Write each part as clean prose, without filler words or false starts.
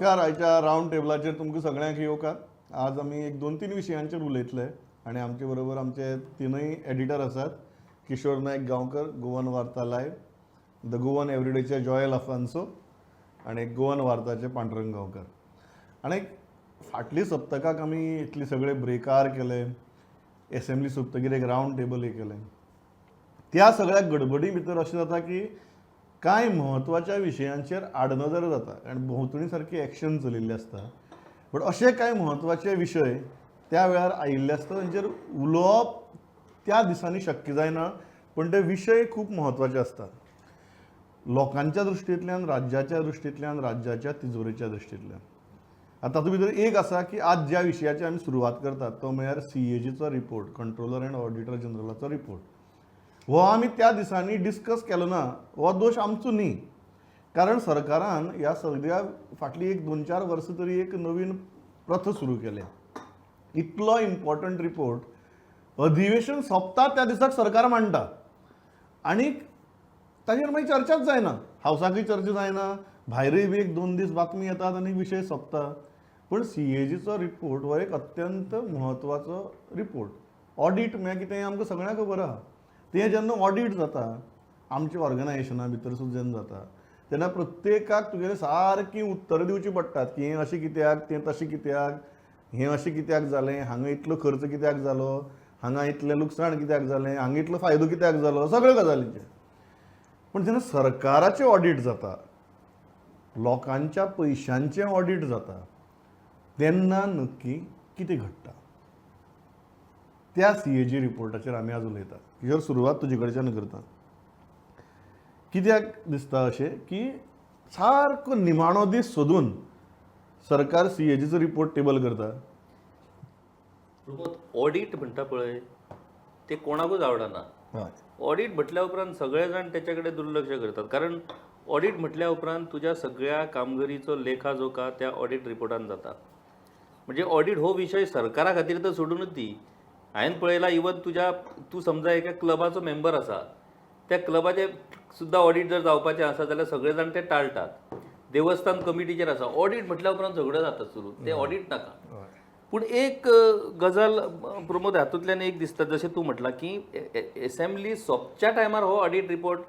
नमस्कार. आयच्या रावंड टेबलाचेर तुमकां सगळ्यांक येवकार. आज आमी एक दोन तीन विशयांचेर उलयतले आनी आमचे बरोबर आमचे तिनूय एडिटर आसात. Kishore Naik Gaonkar, Goan Varta live, the Goan एवरीडेचे जॉयल अफान्सो आनी गोवन वार्ताचे पांडुरंग गांवकर. आनी फाटली सप्तकाक आमी इतले सगळे ब्रेकार केले, एसेंब्ली सोंपतकीर एक रावंड टेबल केलें. त्या सगळ्या गडबडी भितर अशें जाता की कांय म्हत्वाच्या विशयांचेर आडनदर जाता आनी भोंवतणी सारकी एक्शन चलिल्ली आसता, बट अशे कांय म्हत्वाचे विशय त्या वेळार आयिल्ले आसता, तांचेर उलोवप त्या दिसांनी शक्य जायना, पण ते विशय खूब म्हत्वाचे आसतात लोकांच्या दृश्टींतल्यान, राज्याच्या दृश्टींतल्यान, राज्याच्या तिजोरेच्या दृश्टींतल्यान. आतां तातूंत भितर एक आसा की आज ज्या विशयाची आमी सुरवात करतात तो म्हळ्यार सीएजीचो रिपोर्ट, कंट्रोलर अँड ऑडिटर जनरलाचो रिपोर्ट. हो आमी त्या दिसांनी डिस्कस केलो ना, हो दोश आमचो न्ही, कारण सरकारान ह्या सगळ्या फाटलीं एक दोन चार वर्सां तरी एक नवीन प्रथा सुरू केल्या. इतलो इम्पॉर्टंट रिपोर्ट अधिवेशन सोंपता त्या दिसाक सरकार मांडटा आनी ताजेर मागीर चर्चाच जायना, हावसाकूय चर्चा जायना, भायरूय बी एक दोन दीस बातमी येतात आनी विशय सोंपता. पूण सीएजीचो रिपोर्ट हो एक अत्यंत म्हत्वाचो रिपोर्ट. ऑडीट म्हळ्यार कितें, आमकां सगळ्यांक खबर आहा. तें जेन्ना ऑडीट जाता, आमच्या ऑर्गनायझेशना भितर सुद्दां जेन्ना जाता तेन्ना प्रत्येकाक तुगेले सारकीं उत्तरां दिवचीं पडटात की हें अशें कित्याक, तें तशें कित्याक, हें अशें कित्याक जालें, हांगा इतलो खर्च कित्याक जालो, हांगा इतलें लुकसाण कित्याक जालें, हांगा इतलो फायदो कित्याक जालो, सगळ्यो गजालींचेर. पूण जेन्ना सरकाराचें ऑडीट जाता, लोकांच्या पयशांचें ऑडीट जाता, तेन्ना नक्की कितें घडटा, त्या सीएजी रिपोर्टाचेर आमी आज उलयतात. किशोर, सुरवात तुजे कडच्यान करता. कित्याक दिसता अशें की सारको निमाणो दीस सोदून सरकार सीएजीचो रिपोर्ट टेबल करता? प्रमोद, ऑडीट म्हणटा पळय, ते कोणाकूच आवडना. ऑडीट म्हटल्या उपरांत सगळे जाण त्याच्या कडेन दुर्लक्ष करतात, कारण ऑडीट म्हटल्या उपरांत तुज्या सगळ्या कामगिरीचो लेखा जोखा त्या ऑडीट रिपोर्टान जाता. म्हणजे ऑडीट हो विशय सरकारा खातीर तर सोडूनच दी. हांवें पळयला, इवन तुज्या तूं समजा एका क्लबाचो मेंबर आसा, त्या क्लबाचें सुद्दां ऑडीट जर जावपाचें आसा जाल्यार सगळे जाण ते टाळटात. देवस्थान कमिटीचेर आसा, ऑडीट म्हटल्या उपरांत झगडो जाता सुरू, ते ऑडीट नाका. पूण एक गजाल प्रमोद, हातूंतल्यान एक दिसता, जशें तूं म्हटलां की एसेंब्ली सोंपच्या टायमार हो ऑडीट रिपोर्ट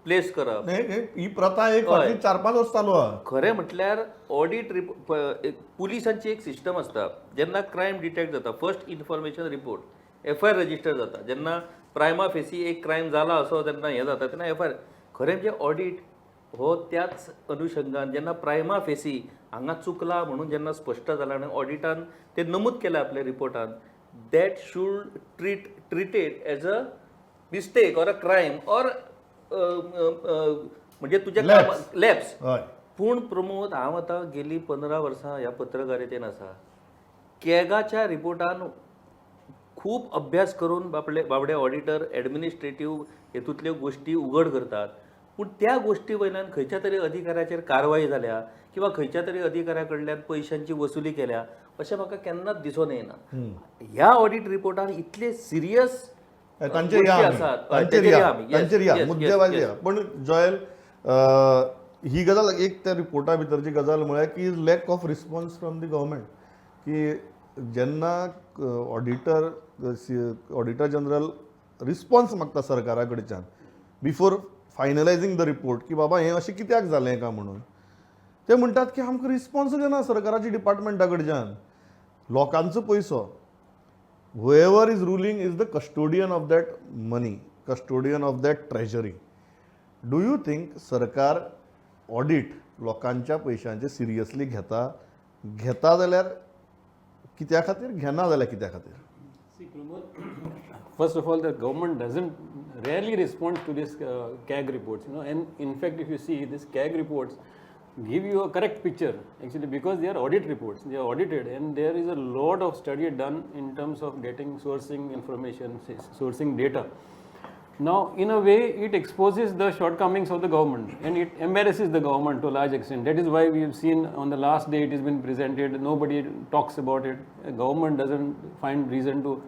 प्लेस करप. नाही, ही प्रथा एक फाटलीं 4-5 वर्सां चालू आहा. खरें म्हटल्यार ऑडीट रिपोर्ट, पुलिसांची एक सिस्टम आसता, जेन्ना क्रायम डिटेक्ट जाता, first information report, FIR register जाता. जेन्ना प्रायमा फेसी एक क्रायम जाला असो जेन्ना हें जाता तेन्ना एफआयआर. खरें म्हणजे ऑडीट हो त्याच अनुशंगान, जेन्ना प्रायमा फेसी हांगा चुकला म्हणून जेन्ना स्पश्ट जालां आनी ऑडिटान ते नमूद केलें आपल्या रिपोर्टान, that should treated as a mistake or a crime or म्हणजे तुज्या Lapse. Lapse. पूण प्रमोद, हांव आतां गेलीं 15 वर्सां ह्या पत्रकारितेन आसा. कॅगाच्या रिपोर्टान खूब अभ्यास करून बाबडे बाबडे ऑडिटर एडमिनिस्ट्रेटीव हेतूंतल्यो गोश्टी उगड करतात, पूण त्या गोश्टी वयल्यान खंयच्या तरी अधिकाऱ्याचेर कारवाय जाल्या किंवा खंयच्या तरी अधिकाऱ्या कडल्यान पयशांची वसुली केल्या अशें म्हाका केन्नाच दिसून येना. ह्या ऑडिट रिपोर्टान इतले सिरियस तांचेर या आमी. आसात. तांचेर या. आमी. तांचेर या, मुद्दे या. पण जॉयल, ही गजाल एक त्या रिपोर्टा भितरची गजाल म्हळ्यार की lack of response from the government, की जेन्ना ऑडिटर जनरल रिस्पॉन्स मागता सरकारा कडच्यान बिफोर फायनलायझींग the report की बाबा हें अशें कित्याक जालें काय म्हणून, ते म्हणटात की आमकां रिस्पॉन्स दिना सरकाराच्या डिपार्टमेंटा कडच्यान. लोकांचो पयसो, whoever is ruling is the custodian of that money, custodian of that treasury. Do you think सरकार ऑडिट लोकांच्या पयशांचे सिरियसली घेता? घेता जाल्यार कित्या खातीर, घेना जाल्यार कित्या खातीर? See, Pramod, first of all, the government doesn't rarely respond to this CAG reports. And in fact, if you see, this CAG reports give you a correct picture actually, because they are audit reports, they are audited, and there is a lot of study done in terms of getting sourcing information, sourcing data. Now, in a way, it exposes the shortcomings of the government and it embarrasses the government to a large extent. That is why we have seen on the last day it has been presented, nobody talks about it. The government doesn't find reason to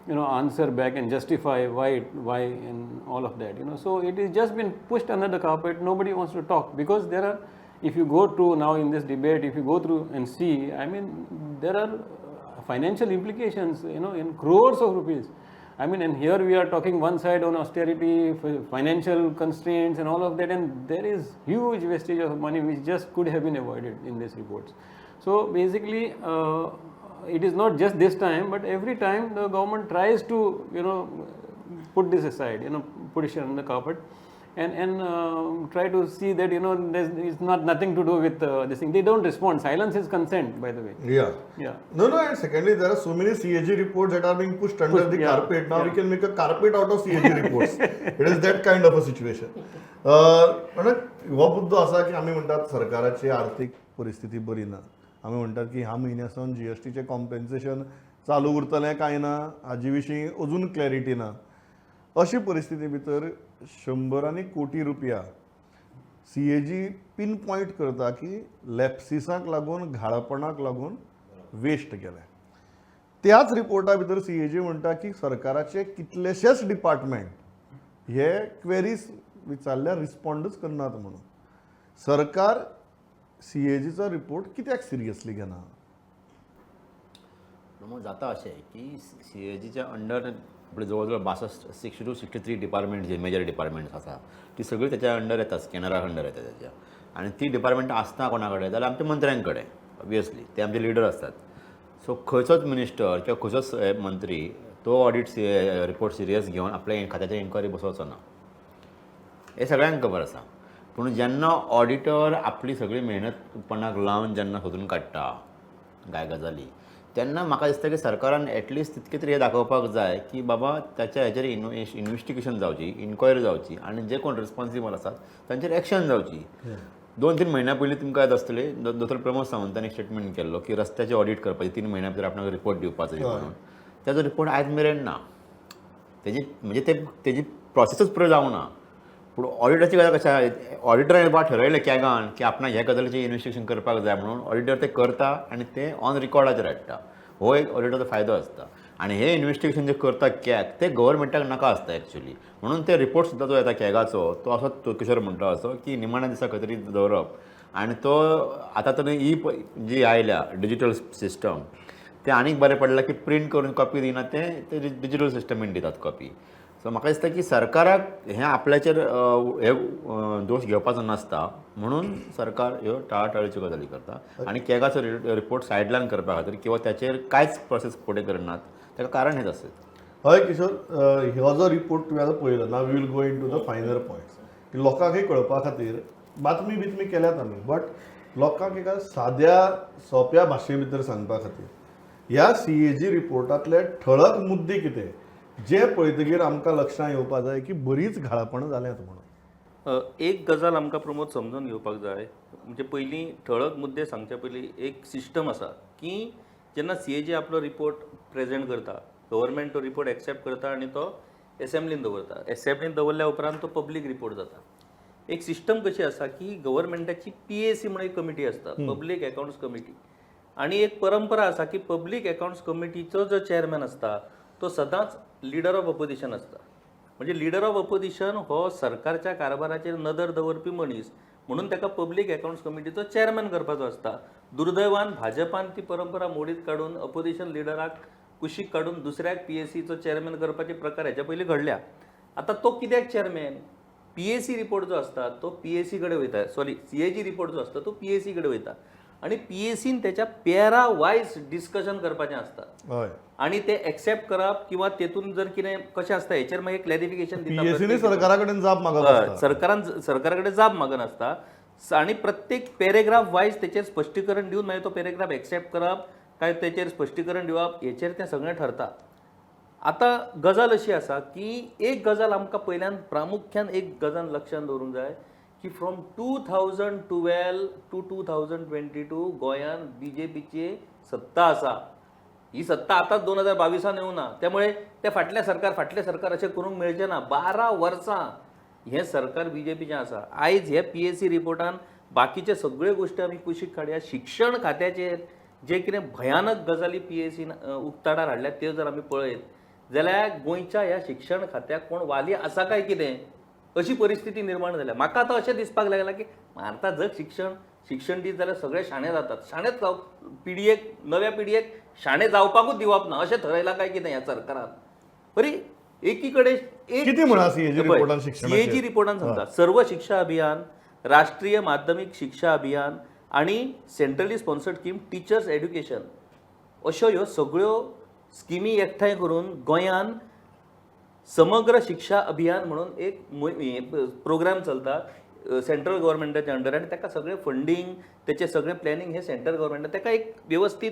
answer back and justify why and all of that. So it is just been pushed under the carpet. Nobody wants to talk because there are If you go to now in this debate, if you go through and see, I mean, there are financial implications, you know, in crores of rupees. I mean, and here we are talking one side on austerity, financial constraints and all of that, and there is huge wastage of money which just could have been avoided in these reports. So basically, it is not just this time, but every time the government tries to, you know, put this aside, you know, put it on the carpet and try to see that, you know, there's it's not nothing to do with this thing. They don't respond. Silence is consent, by the way. Yeah. No, and secondly, there are so many CAG reports that are being pushed under the carpet. Now we can make a carpet out of CAG reports. It is that kind of a situation. म्हणून हो मुद्दो आसा की आमी म्हणटात सरकाराची आर्थीक परिस्थिती बरी ना. आमी म्हणटात की ह्या म्हयन्या सावन जीएसटीचें कॉम्पेन्सेशन चालू उरतलें काय ना हाजे विशीं अजून क्लॅरिटी ना. अशी परिस्थिती भितर शंबरांनी कोटी रुपया सीएजी पिन पॉयंट करता की लॅप्सिसाक लागून, घाळपणाक लागून वेस्ट गेले. त्याच रिपोर्टा भितर सीएजी म्हणटा की सरकाराचे कितलेशेच डिपार्टमेंट हे क्वेरीज विचारल्यार रिस्पॉन्डच करनात म्हणून. सरकार सीएजीचो रिपोर्ट कित्याक सिरियसली घेना? मग जाता अशें की सीएजीच्या अंडर आपले जवळ जवळ 62, 62, 63 डिपार्टमेंट जे मेजर डिपार्टमेंट्स आसा ती सगळी त्याच्या अंडर येतात, स्कॅनरा अंडर येता त्याच्या. आनी ती डिपार्टमेंटां आसता कोणा कडेन जाल्यार आमच्या मंत्र्यां कडेन, ऑब्वियसली ते आमचे लिडर आसतात. सो खंयचोच मिनिस्टर किंवा खंयचोच मंत्री तो ऑडिट रिपोर्ट सिरियस घेवन आपल्या खात्याचेर इन्क्वायरी बसोवचो ना, हें सगळ्यांक खबर आसा. पूण जेन्ना ऑडिटर आपली सगळी मेहनत पणाक लावन जेन्ना सोदून काडटा कांय गजाली, तेन्ना म्हाका दिसता की सरकारान एटलिस्ट तितकें तरी हें दाखोवपाक जाय की बाबा ताच्या हेचेर इन्वेस्टिगेशन जावची, इन्क्वायरी जावची आनी जे कोण रिस्पॉन्सिबल आसात तांचेर एक्शन जावची. 2-3 म्हयन्या पयलीं तुमकां याद आसतलें, दोतोर प्रमोद सावंतान एक स्टेटमेंट केल्लो की रस्त्याचें ऑडिट करपाचें, 3 म्हयन्या भितर आपणाक रिपोर्ट दिवपाचो म्हणून. ताजो रिपोर्ट आयज मेरेन ना. तेजी म्हणजे ते तेजी प्रोसेसूच पुरो जावंक ना. पूण ऑडिटराची गजाल कशें आहा, ऑडिटरान बाबा ठरयलें कॅगान की आपणाक ह्या गजालीचें इन्वेस्टिगेशन करपाक जाय म्हणून ऑडिटर तें करता आनी तें ऑन रिकॉर्डाचेर हाडटा. हो एक ऑडिटराचो फायदो आसता. आनी हें इन्वेस्टिगेशन जें करता कॅग तें गव्हर्मेंटाक नाका आसता एक्चुली, म्हणून ते रिपोर्ट सुद्दां जो येता कॅगाचो तो असो किशोर म्हणटा असो की निमाण्या दिसा खंय तरी दवरप. आनी तो आतां तर ही जी आयल्या डिजिटल सिस्टम तें आनीक बरें पडलां की प्रिंट करून कॉपी दिना, ते डिजिटल सिस्टमीन दितात कॉपी. सो म्हाका दिसता की सरकाराक हें आपल्याचेर हे दोश घेवपाचो नासता म्हणून सरकार ह्यो टाळाटाळीच्यो गजाली करता आनी कॅगाचो रिपोर्ट सायडलायन करपा खातीर किंवा ताचेर कांयच प्रोसेस फुडें करनात, ताका कारण हेंच आसत. हय किशोर, हो जो रिपोर्ट तुवें आतां पळयलो ना, we will go into the finer points की लोकांकय कळपा खातीर बातमी बितमी केल्यात आमी, बट लोकांक एका साद्या सोंप्या भाशे भितर सांगपा खातीर ह्या सीएजी रिपोर्टांतले ठळक मुद्दे कितें जे पळयतकीर आमकां लक्षां येवपा जाय की बरीच घाळपणां जाल्यांत म्हणून. एक गजाल आमकां प्रमोद समजून घेवपाक जाय, म्हणजे पयलीं ठळक मुद्दे सांगच्या पयलीं एक सिस्टम आसा की जेन्ना सीएजी आपलो रिपोर्ट प्रेजेंट करता, गव्हर्मेंट तो रिपोर्ट एक्सेप्ट करता आनी तो एसेंब्लीन दवरता. एसेंब्लीन दवरल्या उपरांत तो पब्लीक रिपोर्ट जाता. एक सिस्टम कशी आसा की गव्हर्मेंटाची पीएसी म्हणून एक कमिटी आसता, पब्लीक अकावंट्स कमिटी. आनी एक परंपरा आसा की पब्लीक अकावंट्स कमिटीचो जो चेअरमॅन आसता तो सदांच लिडर ऑफ अपोजिशन आसता. म्हणजे लिडर ऑफ अपोजिशन हो सरकारच्या कारभाराचेर नदर दवरपी मनीस म्हणून ताका पब्लीक अकावंट्स कमिटीचो चेअरमॅन करपाचो आसता. दुर्दैवान भाजपान ती परंपरा मोडीत काडून अपोजिशन लिडराक कुशीक काडून दुसऱ्याक पीएसीचो चेअरमॅन करपाचे प्रकार हेच्या पयलीं घडल्या. आतां तो कित्याक चेअरमॅन? पीएसी रिपोर्ट जो आसता तो पीएसी कडेन वयता, सॉरी सीएजी रिपोर्ट जो आसता तो पीएसी कडेन वयता आनी पीएसीन तेच्या पेरा वायज डिस्कशन करपाचें आसता. आनी ते एक्सेप्ट करप किंवा तेतून जर कितें कशें आसता हेचेर मागीर क्लॅरिफिकेशन दिता. पीएसीनी सरकारा कडेन जाप मागप आसता. सरकारान सरकारा कडेन जाप मागनासता आनी प्रत्येक पॅरेग्राफ वायज तेचेर स्पश्टीकरण दिवन मागीर तो पॅरेग्राफ एक्सेप्ट करप काय तेचेर स्पश्टीकरण दिवप हेचेर तें सगळें ठरता. आतां गजाल अशी आसा की एक गजाल आमकां पयल्यान प्रामुख्यान एक गजाल लक्षांत दवरूंक जाय की फ्रॉम 2012 टू 2022 गोंयान बीजेपीची सत्ता आसा. ही सत्ता आतांच 2022 येवना, त्यामुळे ते फाटलें सरकार फाटलें सरकार अशें करूंक मेळचें ना. 12 वर्सां हें सरकार बीजेपीचें आसा. आयज हे पीएसी रिपोर्टान बाकीचे सगळ्यो गोश्टी आमी कुशीक काडया. शिक्षण खात्याचेर जे कितें भयानक गजाली पीएसीन उक्ताडार हाडल्यात त्यो जर आमी पळयत जाल्यार गोंयच्या ह्या शिक्षण खात्याक कोण वाली आसा काय कितें अशी परिस्थिती निर्माण जाल्या. म्हाका आतां अशें दिसपाक लागलां की मारता जग शिक्षण शिक्षण दीत जाल्यार सगळे शाणे जातात. शाणेच जाव पिढयेक, नव्या पिढयेक शाणे जावपाकूच दिवप ना अशें थरयलां काय कितें ह्या सरकारान? बरी एकी कडेन एक कितें म्हणा CAG रिपोर्टान शिक्षणाचेर? सीएजी रिपोर्टान सांगता, सर्व शिक्षा अभियान, राष्ट्रीय माध्यमीक शिक्षा अभियान आणि centrally sponsored scheme teachers education अश्यो ह्यो सगळ्यो स्किमी एकठांय करून गोंयान समग्र शिक्षा अभियान म्हणून एक प्रोग्राम चलता सेंट्रल गव्हर्मेंटाच्या अंडर, आनी ताका सगळें फंडींग, तेचें सगळें प्लॅनिंग हें सेंट्रल गव्हर्मेंटा. ताका एक वेवस्थीत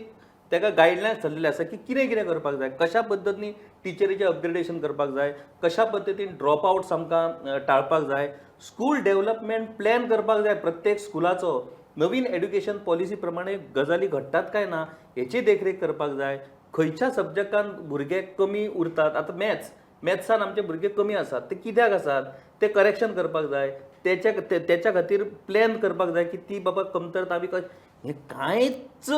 ताका गायडलायन्स ठरलेले आसा की कितें कितें करपाक जाय, कशा पद्दतीन टिचरीचें अपग्रेडेशन करपाक जाय, कशा पद्दतीन ड्रॉप आवट्स आमकां टाळपाक जाय, स्कूल डेव्हलपमेंट प्लॅन करपाक जाय प्रत्येक स्कुलाचो, नवीन एड्युकेशन पॉलिसी प्रमाणे गजाली घडटात काय ना हेची देखरेख करपाक जाय, खंयच्या सब्जॅक्टान भुरगे कमी उरतात. आतां मॅथ्सान आमचे भुरगे कमी आसात, ते कित्याक आसात ते करेक्शन करपाक जाय, तेच्या खातीर प्लॅन करपाक जाय की ती बाबा कमतरता आमी हें कांयच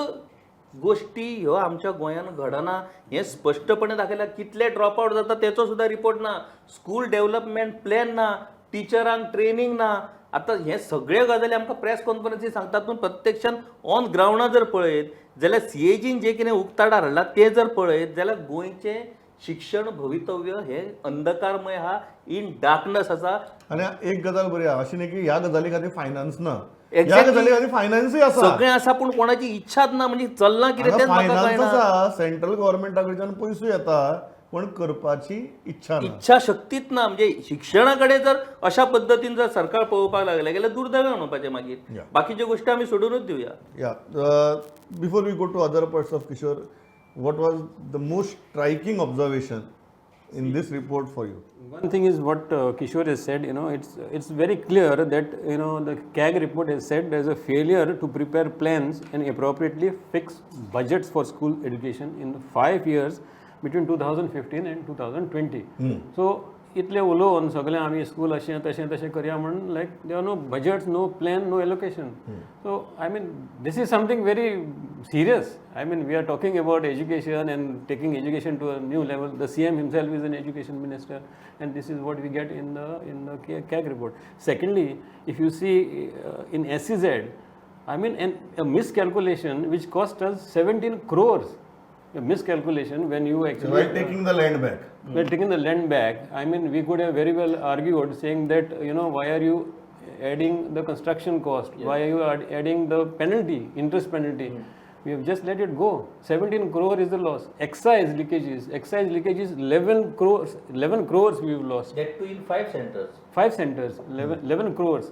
गोश्टी ह्यो आमच्या गोंयान घडना हें स्पश्टपणे दाखयलां. कितले ड्रॉप आवट जाता तेचो सुद्दां रिपोर्ट ना, स्कूल डेव्हलपमेंट प्लॅन ना, टिचरांक ट्रेनींग ना. आतां हे सगळे गजाली आमकां प्रेस कॉन्फरन्सी सांगतात, पूण प्रत्यक्षान ऑन ग्रावंडार जर पळयत जाल्यार सीएजीन जें कितें उक्ताडार हाडलां तें जर पळयत जाल्यार गोंयचें शिक्षण भवितव्य हें अंधकारमय आहा, इन डार्कनस आसा. आनी एक गजाल बरी आहा, अशी न्ही की ह्या गजाली खातीर फायनान्स ना, ह्या गजाली खातीर फायनान्सूय आसा, सगळें आसा पूण कोणाची इच्छाच ना, म्हणजे चल्लां कितें तेंच म्हाका फायनान्स कळना. आसा, सेंट्रल गव्हर्मेंटा कडच्यान पयसो येता पण करपाची इच्छा ना, इच्छा शक्तीच ना. म्हणजे शिक्षणा कडेन जर अशा पद्दतीन जर सरकार पळोवपाक लागलें जाल्यार दुर्दैव म्हणपाचें मागीर. बाकीच्यो गोश्टी आमी सोडूनच दिवया. Yeah. Before we go to other parts of Kishore, what was the most striking observation in this report for you? One thing is what Kishore has said, you know, it's very clear that, you know, the CAG report has said there is a failure to prepare plans and appropriately fix budgets for school education in the 5 years between 2015 and 2020. So, इतले उलोवन सगळें आमी school अशें तशें तशें करया म्हण, like there are no budgets, no plan, no allocation. So I mean this is something very serious. I mean we are talking about education and taking education to a new level. The CM himself is an education minister and this is what we get in the CAG report. Secondly, if you see in SEZ, I mean a miscalculation which cost us 17 crores. A miscalculation when you actually While taking the land back. We're taking the land back. I mean, we could have very well argued saying that, you know, why are you adding the construction cost? Why are you adding the penalty, interest penalty? We have just let it go. 17 crore is the loss. Excise leakages. Excise leakages, 11 crores, 11 crores we have lost. That too in 5 centers. 5 centers, 11 crores.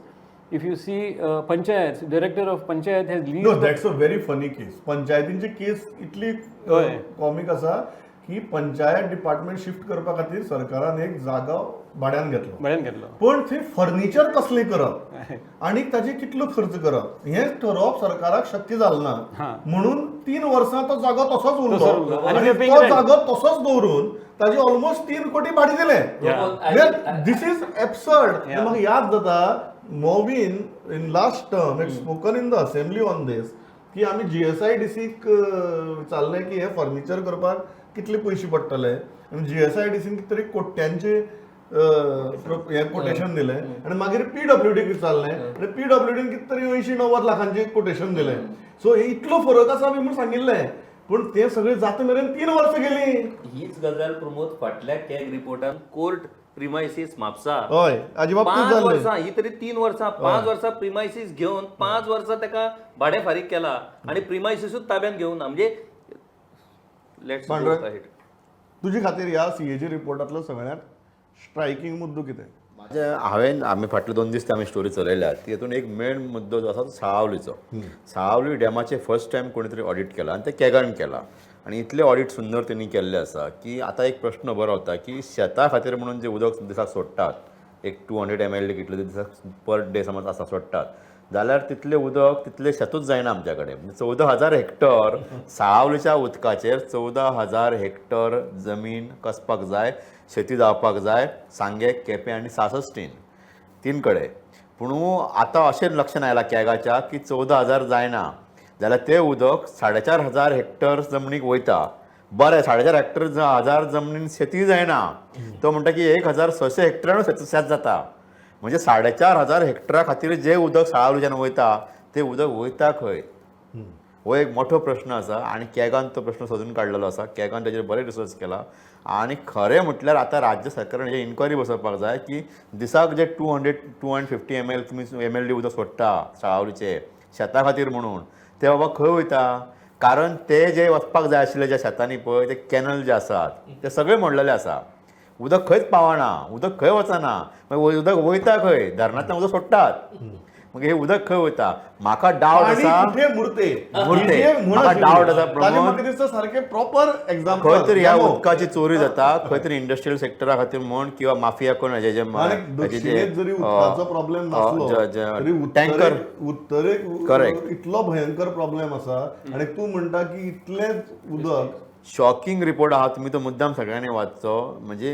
If you see panchayats, director of panchayat has leased. No, that's a very funny case. पंचायतींची केस इतली comic आसा की panchayat department shift करपा खातीर सरकारान एक जागा भाड्यान घेतलो, भाड्यान घेतलो, पण थंय फर्निचर कसलें करप आनी ताजे कितलो खर्च करप हें ठरोवप सरकाराक शक्य जालें ना, म्हणून 3 वर्सां तो जागो तसोच उरलो आनी तो जागो तसोच दवरून ताजे ऑलमोस्ट 3 कोटी भाडें दिलें. This is absurd. म्हाका याद जाता Mauvin in last term had spoken in the assembly on this की आमी GSIDC विचारलें की हे फर्निचर करपाक कितले पयशे पडटले आनी GSIDC कितें तरी कोट्यांचे हें कोटेशन दिलें आनी मागीर PWD विचारलें आनी PWD कितें तरी 80-90 लाखांचें कोटेशन दिलें. सो हे इतलो फरक आसा बी म्हूण सांगिल्लें, पूण तें सगळें जाता मेरेन 3 वर्सां गेलीं. हीच गजाल प्रमोद फाटल्या कॅग रिपोर्टान कोर्ट प्रिमायसीस म्हापसा हय, हाजे बाबतींत 5 जाल्लें. वर्सां, ही तरी 3 वर्सां, 5 वर्सां प्रिमायसीस घेवन 5 वर्सां ताका भाडें फारीक केला आनी प्रिमायसीसूच ताब्यात घेवना. म्हणजे let's go ahead. तुजे खातीर ह्या सीएजी रिपोर्टांतलो सगळ्यांत स्ट्रायकींग मुद्दो कितें? माझ्या हांवें आमी फाटले 2 दीस आमी स्टोरी चलयल्या तितून एक मेन मुद्दो जो आसा तो साळावलीचो. साळावली डॅमाचें फर्स्ट टायम कोणी तरी ऑडीट केला आनी तें कॅगान केला आनी इतलें ऑडीट सुंदर तेणी केल्लें आसा की आतां एक प्रश्न बरो वता की शेता खातीर म्हणून जें उदक दिसाक सोडटात एक 200 ml कितले दिसाक पर डे समज आसा सोडटात जाल्यार तितलें उदक तितलें शेतूच जायना आमच्या कडेन. म्हणजे 14,000 हेक्टर साळावलीच्या उदकाचेर 14,000 हेक्टर जमीन कसपाक जाय, शेती जावपाक जाय सांगे, केपें आनी सासश्टीन 3 कडेन. पूण आतां अशें लक्षण आयलां कॅगाच्या की 14,000 जायना जाल्यार तें उदक 4,500 हेक्टर जमनीक वयता. बरें, 4.5 हेक्टर हजार जमनीन शेती जायना, तो म्हणटा की 1,600 हेक्टरान शेत जाता. म्हणजे 4,500 हेक्टरा खातीर जें उदक साळावलीच्यान वयता ते उदक वयता खंय हो एक मोठो प्रश्न आसा आनी कॅगान तो प्रश्न सोदून काडलेलो आसा. कॅगान ताजेर बरें रिसर्च केला आनी खरें म्हटल्यार आतां राज्य सरकारान हेजेर इन्क्वायरी बसोवपाक जाय की दिसाक जे 200 250 ml तुमी MLD उदक सोडटा साळावलीचे शेता खातीर म्हणून ते बाबा खंय वयता, कारण ते जे वचपाक जाय आशिल्ले ज्या शेतांनी पळय ते कॅनल जे आसात ते सगळे मोडलेले आसा. उदक खंयच पावना, उदक खंय वचना, मागीर उदक वयता खंय, धरणांतल्यान उदक सोडटात, मागीर हे उदक खंय वयता. म्हाका डावट पाणी आसा कुठे मुरते मुरते. ही जी म्हण म्हाका आशिल्ली, डावट आसा, ताजे प्रमोद. म्हाका दिसता सारकें प्रॉपर एक्झाम्पल खंय तरी ह्या उदकाची चोरी जाता, खंय तरी इंडस्ट्रियल सेक्टरा खातीर म्हण किंवा माफिया कोण हेजे जे आणि हेजे जे, दक्षिणेत जरी उदकाचो प्रॉब्लेम नासलो तरी टँकर उत्तरेक Correct. इतलो भयंकर प्रॉब्लेम आसा आणि तूं म्हणटा की इतलेंच उदक. शॉकिंग रिपोर्ट आहा, तुमी तो मुद्दाम सगळ्यांनी वाचचो. म्हणजे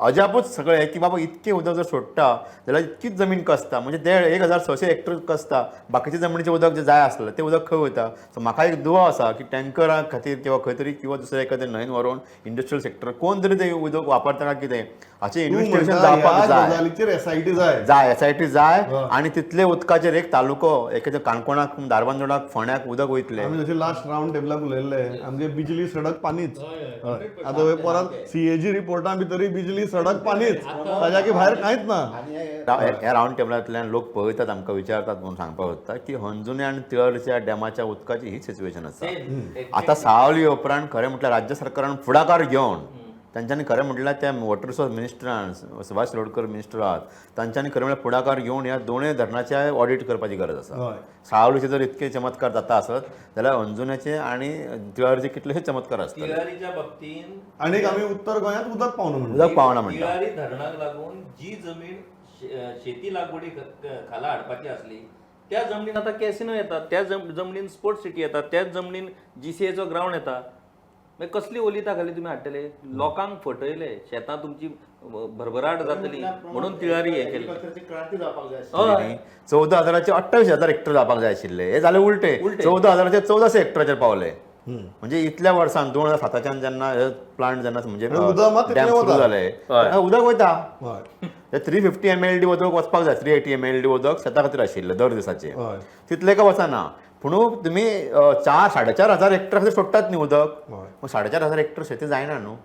अजापूच सगळें की बाबा इतकें उदक जर सोडटा जाल्यार इतकीच जमीन कसता, म्हणजे 1600 हेक्टर कसता, बाकीचे जमनीचें उदक जें जाय आसलें तें उदक खंय वयता. सो म्हाका एक दुबाव आसा की टँकरा खातीर किंवा खंय तरी किंवा दुसऱ्या एखाद्या न्हंयेन व्हरून इंडस्ट्रियल सेक्टर कोण तरी तें उदक वापरता काय कितें हाचें तूं इन्वेस्टिगेशन म्हणटा जावपाक ह्या जाय. गजालीचेर एसआयटी जाय. जाय, एसआयटी जाय आनी तितले उदकाचेर एक तालुको एखाद्या काणकोणाक, धारबांदोडाक, फोंड्याक उदक वयतलें. आमी जशें लास्ट रावंड टेबलाक उलयल्ले आमगे बिजली सडक पानीच. हय. आतां हे परत सीएजी रिपोर्टा भितरय बिजली सडक पानीच, ताज्या की भायर कांयच ना. ह्या रावंड टेबलांतल्यान लोक पळयतात, आमकां विचारतात म्हणून सांगपाक सोदता की हंजुणे आनी तिळरच्या डॅमाच्या उदकाची हीच सिच्युएशन आसा. आतां सावली उपरांत खरें म्हटल्यार राज्य सरकारान फुडाकार घेवन तांच्यांनी खरें म्हटल्यार त्या वॉटर रिसोर्स मिनिस्टरान, सुभाष शिरोडकर मिनिस्टर आहात, तांच्यांनी खरें म्हटल्यार फुडाकार घेवन ह्या दोनूय धरणाचे ऑडिट करपाची गरज आसा. हय. सावलीचे जर इतके चमत्कार जाता आसत जाल्यार अंजुण्याचे आनी तिळारचे कितलेशे चमत्कार आसतले. तिळारीच्या बाबतीन आनीक आमी उत्तर गोंयांत उदक पावना म्हणटा. उदक पावना म्हणटा. तिळारी धरणाक लागून जी जमीन शेती लागवडी खाला हाडपाची आसली त्या जमनीन आतां कॅसिनो येतात, त्या जमनीन स्पोर्ट्स सिटी येतात, त्याच जमनीन जीसीएचो ग्रावंड येता. मागीर कसली ओलिता खाली तुमी हाडटले, लोकांक फटयले, शेतां तुमची भरभराट जातली म्हणून तिळारी हें केलें. क्रांती जावपाक जाय. हय. 14,000 28,000 हेक्टर जावपाक जाय आशिल्ले, हे जाले उलटे, 14,000 1400 हेक्टराचेर पावले. म्हणजे इतल्या वर्सान 2007 जेन्ना हे प्लांट जेन्ना म्हणजे उदक मात तितलें डॅम सुरू वता. जाले तेन्ना उदक वयता. हय. 350 MLD उदक वचपाक जाय, 380 MLD उदक शेता खातीर आशिल्लें दर दिसाचें, हय. तितलें काय वचना. पूण तुमी 4,500 हेक्टर खातीर सोडटात न्ही उदक, हय. मग 4,500 हेक्टर शेती जायना न्हू,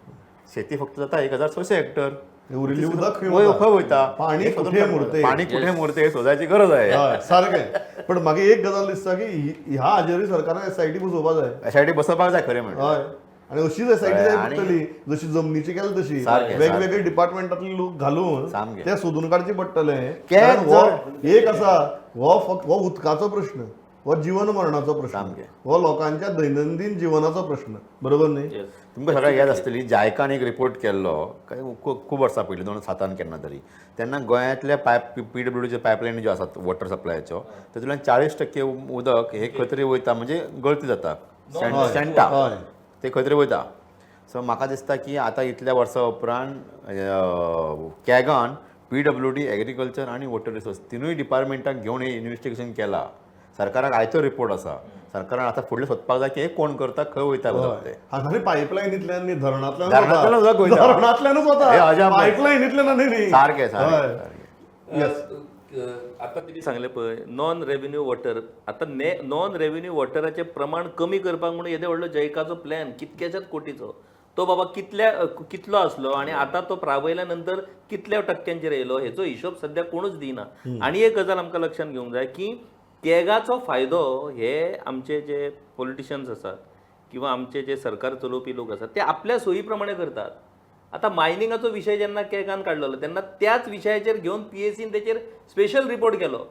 शेती फक्त जाता 1600 हेक्टर. उरिल्लें उदक खंय वय वता? खंय वयता? पाणी कुठे मुरते? पाणी कुठे मुरते हे सोदायची गरज आहे. हय, सारकें. पण म्हाका एक गजाल दिसता की ह्या हाजेरूय सरकारान एसआयटी बसोवपा जाय. एसआयटी बसोवपाक जाय खरें म्हणल्यार. हय. आनी अशीच एसआयटी जाय आणि- पडटली जशी जमनीची केल्या तशी, सारकें, वेगवेगळे डिपार्टमेंटांतले लोक घालून सामकें. ते सोदून काडचे पडटले. कॅग कारण हो एक आसा, हो फक्त हो उदकाचो प्रश्न, हो जीवन मरणाचो प्रश्न, सामकें. हो लोकांच्या दैनंदीन जीवनाचो प्रश्न, बरोबर न्ही? तुमकां सगळ्यांक याद आसतली जायकान एक रिपोर्ट केल्लो काय खूब वर्सां पयलीं 2007 केन्ना तरी, तेन्ना गोंयांतल्या पायप पीडब्ल्यूडीच्यो पायपलायनी ज्यो आसात वॉटर सप्लायाच्यो तातूंतल्यान 40% उदक हे खंय तरी वयता, म्हणजे गळती जाता, सेंटा हय. ते खंय तरी वयता. सो म्हाका दिसता की आतां इतल्या वर्सां उपरांत कॅगान पीडब्ल्यूडी, एग्रीकल्चर आनी वॉटर रिसोर्स तिनूय डिपार्टमेंटाक घेवन हें इन्वेस्टिगेशन केलां. सरकाराक आयतो रिपोर्ट आसा, सरकारान आतां फुडलें सोदपाक जाय की हें कोण करता, खंय वयता उदक तें. हांगा पायपलायनींतल्यान न्ही, धरणांतल्यान धरणांतल्यान उदक वयता. धरणांतल्यानूच वता, हे अजाप. पायपलायनींतल्यान न्ही. सारकें सारकें हय. सारकें. आता तुमी सांगलें पळय नॉन रेवेन्यू वॉटर, आतां नॉन रेवेन्यू वॉटराचें प्रमाण कमी करपाक म्हणून येदे व्हडलो जैकाचो प्लॅन कितक्याच्याच कोटीचो तो बाबा कितलो आसलो आनी आतां तो राबयल्या नंतर कितल्या टक्क्यांचेर येयलो हेचो हिशोब सद्या कोणूच दिना. आनी एक गजाल आमकां लक्षांत घेवंक जाय की कॅगाचो फायदो हे आमचे जे पॉलिटिशियन्स आसात किंवा आमचे जे सरकार चलोवपी लोक आसात ते आपल्या सोयी प्रमाणे करतात. आतां मायनिंगाचो विशय जेन्ना कॅगान काडलेलो तेन्ना त्याच विशयाचेर घेवन पीएसीन तेचेर स्पेशल रिपोर्ट केलो.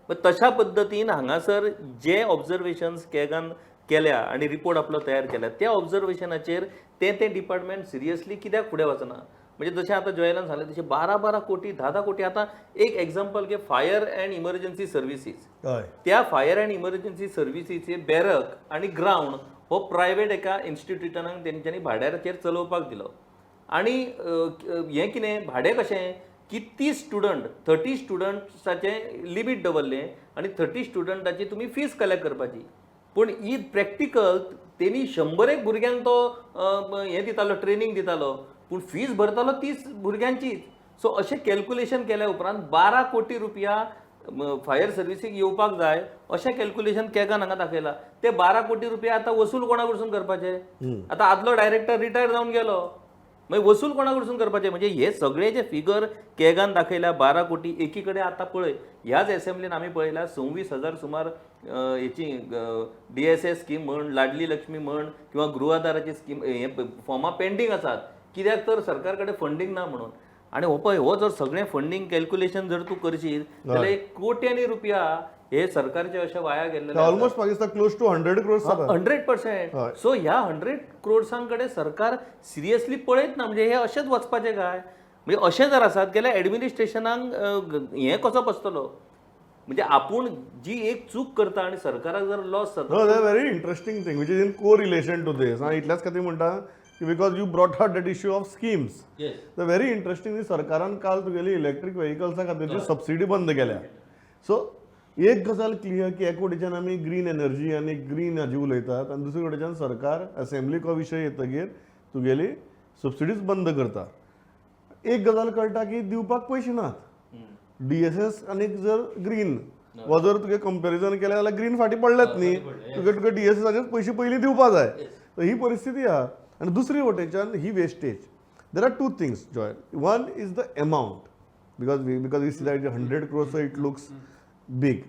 तशा पद्दतीन हांगासर जे ऑब्जर्वेशन्स कॅगान केल्या आनी रिपोर्ट आपलो तयार केल्या त्या ऑब्जर्वेशनाचेर तें तें डिपार्टमेंट सिरियसली कित्याक फुडें वचना. म्हणजे जशें आतां जॉयलान सांगलें तशें 12-12 कोटी 10-10 कोटी. आतां एक एग्जाम्पल घे, फायर अँड इमर्जन्सी सर्विसीस, हय. त्या फायर अँड इमर्जन्सी सर्विसीचे बॅरक आनी ग्रावंड हो प्रायवेट एका इन्स्टिट्युटनाक तेंच्यांनी भाड्याचेर चलोवपाक दिलो. आनी हें कितें भाडें कशें की 30 स्टुडंट 30 स्टुडंट्साचें लिमीट दवरलें आनी 30 स्टुडंटाची तुमी फीस कलेक्ट करपाची. पूण ही प्रॅक्टिकल तेणी 100 भुरग्यांक तो हें दितालो, ट्रेनींग दितालो, पूण फीस भरतालो 30 भुरग्यांचीच. सो अशें कॅल्कुलेशन केल्या उपरांत 12 कोटी रुपया फायर सर्विसीक येवपाक जाय अशें कॅल्क्युलेशन कॅगान हांगा दाखयला. ते 12 कोटी रुपया आतां वसूल कोणा कडसून करपाचे? आतां आदलो डायरेक्टर रिटायर जावन गेलो, मागीर वसूल कोणा कडसून करपाचे? म्हणजे हे सगळे जे फिगर कॅगान दाखयल्या 12 कोटी. एकी कडेन आतां पळय ह्याच एसेंब्लीन आमी पळयल्या 26,000 सुमार हेची DSS scheme म्हण, लाडली लक्ष्मी म्हण किंवा गृह आधाराची स्कीम हे फॉर्मां पेंडींग आसात, कित्याक तर सरकार कडेन फंडींग ना म्हणून. आनी हो पळय हो जर सगळें फंडींग कॅल्क्युलेशन जर तूं करशीत जाल्यार कोट्यांनी रुपया हे सरकारचे अशे वाया गेल्ले. ऑलमोस्ट म्हाका दिसता क्लोज टू 100 क्रोर्स जाता. 100%. सो ह्या 100 क्रोर्सां कडेन सरकार सिरियसली पळयत ना, म्हणजे हे अशेंच वचपाचें काय? म्हणजे अशें जर आसात जाल्यार एडमिनिस्ट्रेशनाक हें कसो बसतलो? म्हणजे आपूण जी एक चूक करता आनी सरकाराक जर लॉस जाता. No, that's a very interesting thing, which is in correlation to this. हांव इतल्याच खातीर म्हणटा की because you brought out that issue of schemes. The very interesting is सरकारान काल तुगेली इलेक्ट्रीक व्हेकल्सा खातीरची सबसिडी बंद केल्या. सो एक गजाल क्लियर की एक वटेच्यान आमी ग्रीन एनर्जी आनी ग्रीन हाजी उलयतात आनी दुसरे वटेच्यान सरकार असेंब्लीक हो विशय येतगीर तुगेली सबसिडीज बंद करता. एक गजाल कळटा की दिवपाक पयशे नात. DSS आनी जर ग्रीन हो जर तुगे कंपॅरिजन केलें जाल्यार ग्रीन फाटीं पडलेत न्ही, तुगे तुका DSSाचेच पयशे पयलीं दिवपा जाय. तर ही परिस्थिती आहा. आनी दुसरी वटेच्यान ही wastage. There are two things Joy. One is the amount, because we see that 100 crores, it looks big.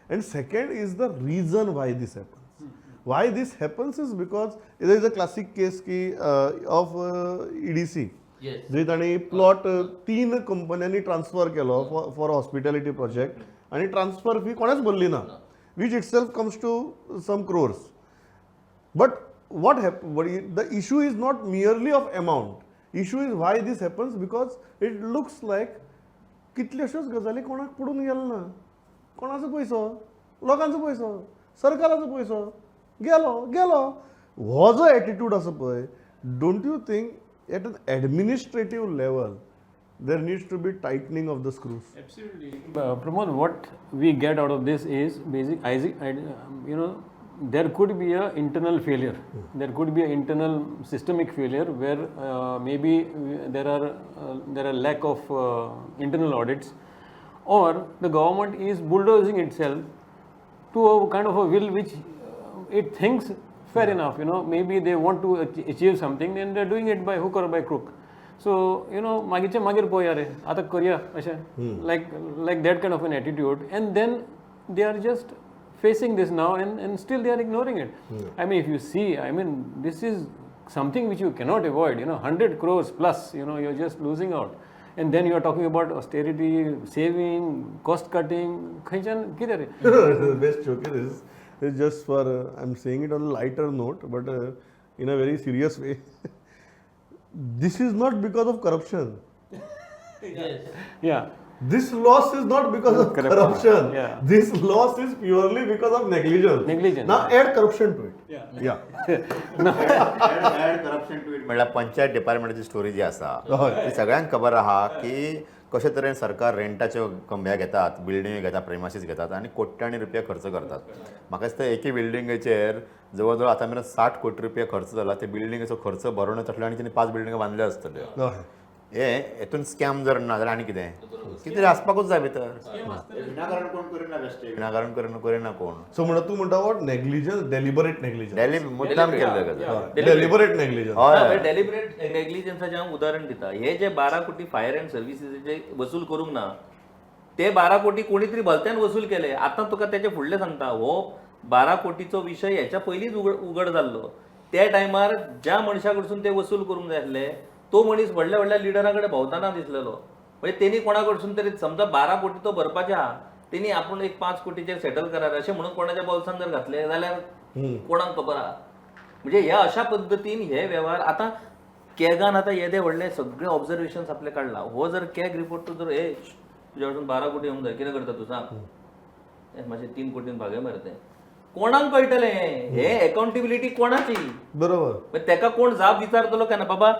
And second is the reason why this happens. Why this happens is because there is a classic case की of EDC, जंय तांणी plot 3 कंपन्यांनी transfer केलो for hospitality project आनी transfer fee कोणेच भरली ना, which itself comes to some crores. But what the issue is not merely of amount. Issue is why this happens, because it looks like कितल्योश्योच गजाली कोणाक पडून गेले ना. कोणाचो पयसो? लोकांचो पयसो, सरकाराचो पयसो गेलो गेलो. हो जो एटिट्यूड आसा पळय, don't you think at an administrative level there needs to be tightening of the screws? Absolutely. Pramod, what we get out of this is basic, you know, there could be a internal failure. There could be an internal systemic failure where maybe there are lack of internal audits, or the government is bulldozing itself to a kind of a will which it thinks fair enough. You know, maybe they want to achieve something and they are doing it by hook or by crook. So, you know, मागीरचे मागीर पळोवया रे, आतां करया अशें, like that kind of an attitude, and then they are just facing this now and still they are ignoring it. I mean, if you see, I mean, this is something which you cannot avoid, you know, 100 crores plus, you know, you're just losing out. And then you are talking about austerity, saving, cost cutting, खंयच्यान कितें रे? The best joke is, is just for, I'm saying it on a lighter note, but in a very serious way. This is not because of corruption. Yeah. This loss is not because of corruption. Yeah. This loss is purely because of negligence. Negligence. Now add corruption to it. Yeah. Yeah. Add corruption to it म्हणल्यार panchayat डिपार्टमेंटाची story जी आसा ती सगळ्यांक खबर आहा की कशे तरेन सरकार रेंटाच्यो कंब्या घेतात, बिल्डिंग्यो घेतात, प्रेमासीस घेतात आनी कोट्यांनी रुपया खर्च करतात. म्हाका दिसता एके बिल्डिंगेचेर जवळ जवळ आतां मेरेन 60 कोटी रुपया खर्च जाला. ते बिल्डिंगेचो खर्च भरून येतलो आनी तेणी 5 बिल्डिंगो बांदल्यो आसतल्यो. हे हेतून स्कॅम जर ना जाल्यार आनी कितें कितें तरी आसपाकूच जाय भितर. विनाकारण कोण करिना, बेश्टे विनाकारण करिना कोण. सो म्हणटा तूं म्हणटा what negligence, deliberate negligence. Daily मुद्दाम केल्ले गजाल. Deliberate negligence. हय. डेलिबरेट नेग्लिजन्साचें हांव उदाहरण दिता. हे जे 12 कोटी फायर अँड सर्विसीचे वसूल करूंक ना, ते 12 कोटी कोणी तरी भलत्यान वसूल केले. आतां तुका तेचे फुडलें सांगता, हो 12 कोटीचो विशय हेच्या पयलींच उगड जाल्लो. त्या टायमार ज्या मनशा कडसून ते वसूल करूंक जाय आसले तो मनीस व्हडल्या व्हडल्या लिडरा कडेन भोंवतना दिसलेलो. म्हणजे तेणी कोणा कडसून तरी समजा 12 कोटी तो भरपाचे आहा, तेणी आपूण एक 5 कोटीचेर सेटल करार अशें म्हणून कोणाच्या बोल्सान जर घातले जाल्यार कोणाक खबर आहा. म्हणजे ह्या अशा पद्दतीन हे वेव्हार आतां कॅगान आतां येदे व्हडले सगळे ऑब्जर्वेशन आपले काडला. हो जर कॅग रिपोर्ट तूं जर हे तुज्या कडसून 12 कोटी येवंक जाय, कितें करता तूं सांग, मातशें 3 कोटीन भागय मरे तें कोणाक कळटलें? हे अकाउंटेबिलिटी कोणाची? बरोबर. तेका कोण जाप विचारतलो काय ना? बाबा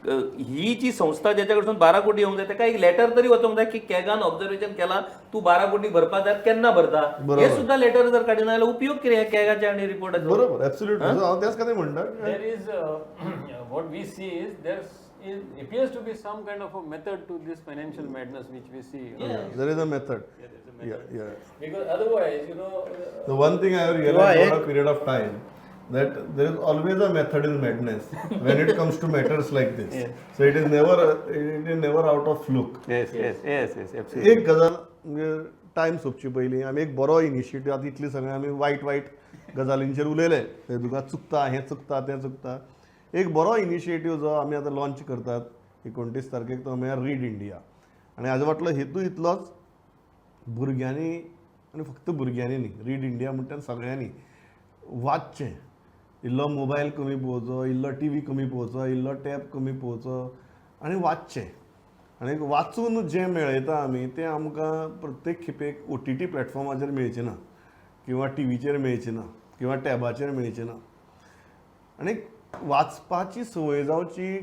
ही जी संस्था ज्याच्या कडसून 12 कोटी येवंक जाय तेका एक लेटर तरी वचोंक जाय की कॅगान ऑब्जर्वेशन केला, तूं 12 कोटी भरपा जाय, केन्ना भरता, हे सुद्धा लेटर जर काडिना जाल्यार उपयोग कितें कॅगाचे आनी रिपोर्टाचो? बरोबर, ऍब्सोल्युटली. हांव त्याच खातीर म्हणटा There is what we see is there's Appears to be some kind of a method to this financial madness which we see. You know? There is a method. Yeah, there's a method. Yeah. Because otherwise, you know, The one thing I have किंवा realized एक over a period of time, that there is always a method in madness when it comes to matters like this. So it is never out of fluke. Yes, absolutely. एक गजाल म्हणजे time सोंपचे पयलीं आमी एक बरो initiative, आतां इतली सगळें आमी वायट वायट गजालींचेर उलयले, ते तुका चुकता, हें चुकता, तें चुकता. एक बरो इनिशिएटीव जो आमी आतां लॉन्च करतात 29 तारखेक, तो म्हळ्यार रीड इंडिया. आनी हाजो फाटलो हेतू इतलोच, भुरग्यांनी आनी फक्त भुरग्यांनी न्ही, रीड इंडिया म्हणटा सगळ्यांनी वाचचें. इल्लो मोबायल कमी पळोवचो, इल्लो टी व्ही कमी पळोवचो, इल्लो टॅब कमी पळोवचो आनी वाचचें. आनी वाचून जें मेळयता आमी तें आमकां प्रत्येक खेपेक ओटीटी प्लॅटफॉर्माचेर मेळचें ना, किंवा टिवीचेर मेळचें ना, किंवा टॅबाचेर मेळचें ना. आनी वाचपाची संवय जावची.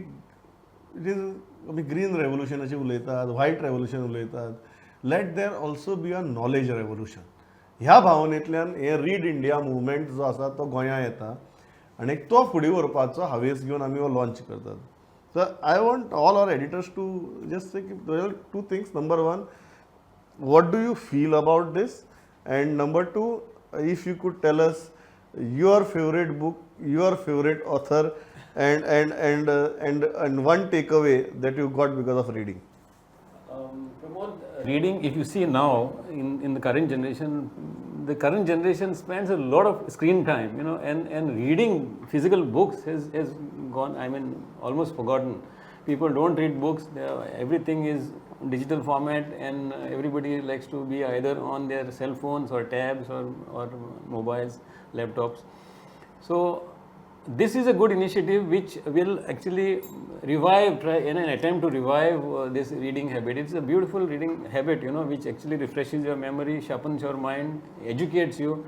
It is, आमी ग्रीन रेवोल्युशनाची उलयतात, व्हायट रेवोल्युशन उलयतात, let there also be a knowledge revolution. ह्या भावनेंतल्यान हे रीड इंडिया मुवमेंट जो आसा तो गोंयांत येता आनी तो फुडें व्हरपाचो हावेस घेवन आमी हो लॉन्च करतात. So I want all our editors to just say two things. Number one, what do you feel about this? And number two, if you could tell us your favorite book, your favorite author, and one takeaway that you got because of reading. Pramod, reading, if you see now in the current generation spends a lot of screen time, and reading physical books has gone, I mean, almost forgotten. People don't read books, everything is digital format, and everybody likes to be either on their cell phones or tabs or mobiles, laptops. So this is a good initiative which will actually revive, try in an attempt to revive this reading habit. It's a beautiful reading habit, which actually refreshes your memory, sharpens your mind, educates you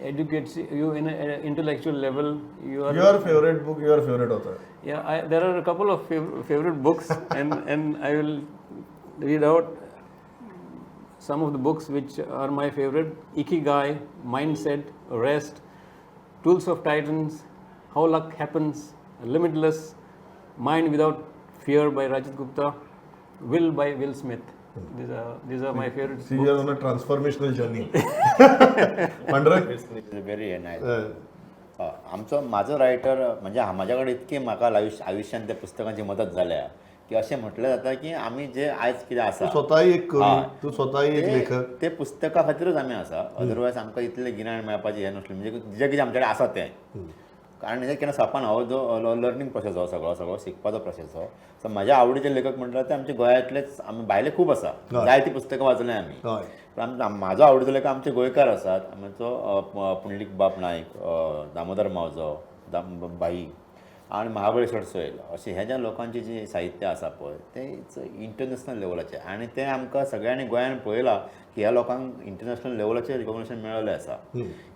in an intellectual level. You are Your favorite book, your favorite author. Yeah, there are a couple of favorite books, and I will read out some of the books which are my favorite: Ikigai, Mindset, Rest, Tools of Titans, How Luck Happens, Limitless, Mind Without Fear by Rajat Gupta, Will by Will Smith. These are my favorite See, you are on a transformational journey. Pandurang? Very nice. आमचो म्हाजो writer म्हणजे म्हाज्या कडेन इतकी म्हाका आयुश्यान त्या पुस्तकांची मदत जाल्या की अशें म्हटलें जाता की आमी जे आयज कितें आसा, तूं स्वताय एक कवी, हय. तूं स्वताय एक लेखक. ते पुस्तका खातीरूच आमी आसा. अदरवायज आमकां इतलें गिन्यान मेळपाचें हें नासलें, म्हणजे जें कितें आमचे कडेन आसा तें. कारण हें केन्ना सोंपना, हो जो लर्नींग प्रोसेस हो सगळो सगळो शिकपाचो प्रोसेस हो. सो म्हाज्या आवडीचे लेखक म्हणटात ते आमचे गोंयांतलेच. आमी भायले खूब आसा, जायतीं पुस्तकां वाचलीं आमी, पण म्हाजो आवडीचो लेखक आमचे गोंयकार आसात, आमचो पुंडलीक बाब नायक, दामोदर मावजो, दाम भाई आनी महाबळेश्वर सैल. अशें ह्या ज्या लोकांचें जें साहित्य आसा पळय, तें it's international लेवलाचें आनी तें आमकां सगळ्यांनी गोंयान पळयलां की ह्या लोकांक इंटरनॅशनल लेवलाचेर रिकॉग्निशन मेळिल्लें आसा.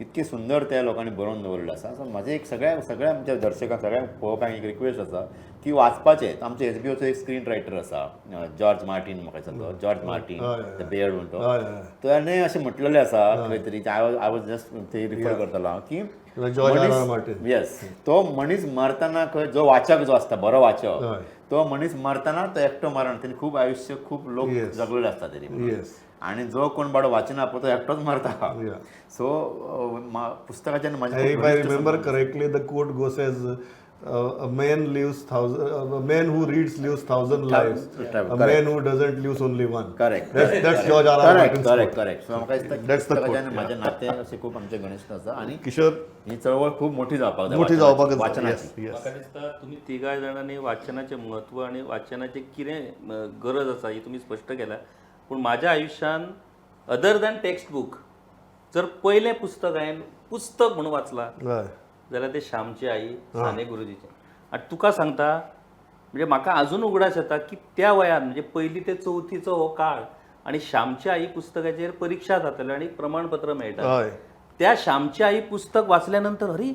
इतकें सुंदर त्या लोकांनी बरोवन दवरिल्लें आसा. सो म्हाजें एक सगळ्या सगळ्या आमच्या दर्शकांक, सगळ्या पळोवप्यांक एक रिक्वेस्ट आसा की वाचपाचें. आमचे एचबीओचो एक स्क्रीन रायटर आसा, जॉर्ज मार्टीन, म्हाका दिसता तो जॉर्ज मार्टीन, the beard म्हणतो, हय हय ताणें अशें म्हटलेलें आसा खंय तरी, I was just ते रिफर करतलो हांव की जॉर्ज आर आर मार्टीन. येस, तो मनीस मरतना खंय जो वाचक जो आसता, बरो वाचक, तो मनीस मरतना तो एकटो मरना. तेणी खूब आयुश्य, खूब लोक जगलेले आसता तेणी. आणि जो कोण बाबडो वाचना पळय, तो एकटोच मरता. सो पुस्तकाच्यान म्हाजें If I remember correctly, the quote goes as, a man lives thousand, a man who reads lives thousand lives, a man who doesn't lives only one. Correct. That's George R. R. Martin's correct quote. Correct. So म्हाका दिसता That's the quote. पुस्तकाच्यान म्हाजें नातें अशें खूब आमचें घनिश्ट आसा आनी किशोर? ही चळवळ खूब मोठी जावपाक जाय. मोठी जावपाक जाय. वाचनाची. Yes. म्हाका दिसता तुमी तिगाय जाणांनी वाचनाचें म्हत्व आनी वाचनाचें कितें गरज आसा ही तुमी स्पश्ट केल्या. पूण म्हाज्या आयुश्यान अदर दॅन टेक्स्ट बूक जर पयलें पुस्तक हांवें पुस्तक म्हणून वाचलां जाल्यार तें श्यामची आई, साने गुरुजीचें. आनी तुका सांगता, म्हणजे म्हाका अजून उगडास येता की त्या वयान, म्हणजे पयली ते चवथीचो हो काळ आनी श्यामची आई पुस्तकाचेर परिक्षा जाताल्यो आनी प्रमाणपत्र मेळटा. त्या श्यामची आई पुस्तक वाचल्या नंतर, अरे,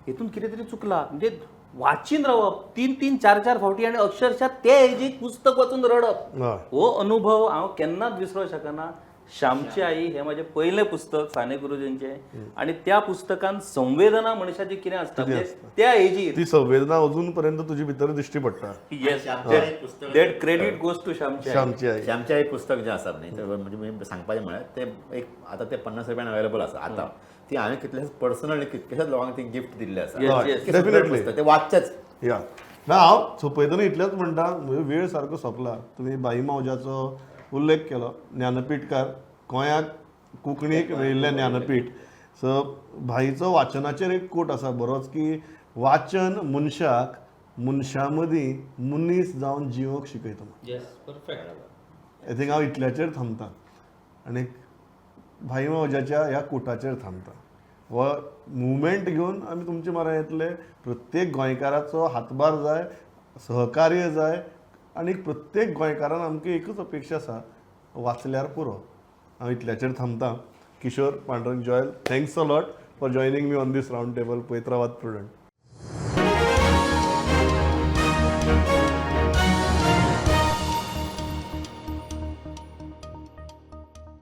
हेतून कितें तरी चुकला, म्हणजे वाचीन रावप तीन तीन चार चार फावटी आनी अक्षरशः ते एजीक पुस्तक वाचून रडप, हो अनुभव हांव केन्नाच विसरूंक शकना. श्यामची आई हे माझें पयलें पुस्तक साने गुरुजींचें आनी त्या पुस्तकान संवेदना मनशाची कितें आसता, म्हणजे त्या एजीर. ती संवेदना अजून पर्यंत तुजी भितर दिश्टी पडटा. Yes, that credit goes to श्यामची आई. श्यामची आई. श्यामचें एक पुस्तक जें आसा न्ही, ते म्हणजे मी सांगपाचें म्हळ्यार तें एक आतां तें 50 रुपयान अवेलेबल आसा आतां. ती हांवें कितल्याशाच पर्सनली कितल्याशाच लोकांक ती गिफ्ट दिल्ली आसा. Yes. इतकें सुंदर Definitely. पुस्तक, तें वाचचेंच. या, ना, हांव सोंपयतना इतलेंच म्हणटा, म्हजो वेळ सारको सोंपला. तुमी भाई मावज्याचो उल्लेख केलो, ज्ञानपीठकार, गोंयाक कोंकणीक मेळिल्लें ज्ञानपीठ. सो भाईचो वाचनाचेर एक कोट आसा बरोच की वाचन मनशाक मनशां मदीं मनीस जावन जिवंक शिकयता. येस, परफेक्ट. I think हांव इतल्याचेर थांबता आनी भाई मावज्याच्या ह्या कोटाचेर थांबता. हो मुवमेंट घेवन आमी तुमचे म्हऱ्यान येतले. प्रत्येक गोंयकाराचो हातभार जाय, सहकार्य जाय आनी प्रत्येक गोंयकारान आमकां एकूच अपेक्षा आसा, वाचल्यार पुरो. हांव इतल्याचेर थांबता. Kishore, Pandurang, Joel, thanks a lot for joining me on this round table. पळयत रावात प्रुडंट.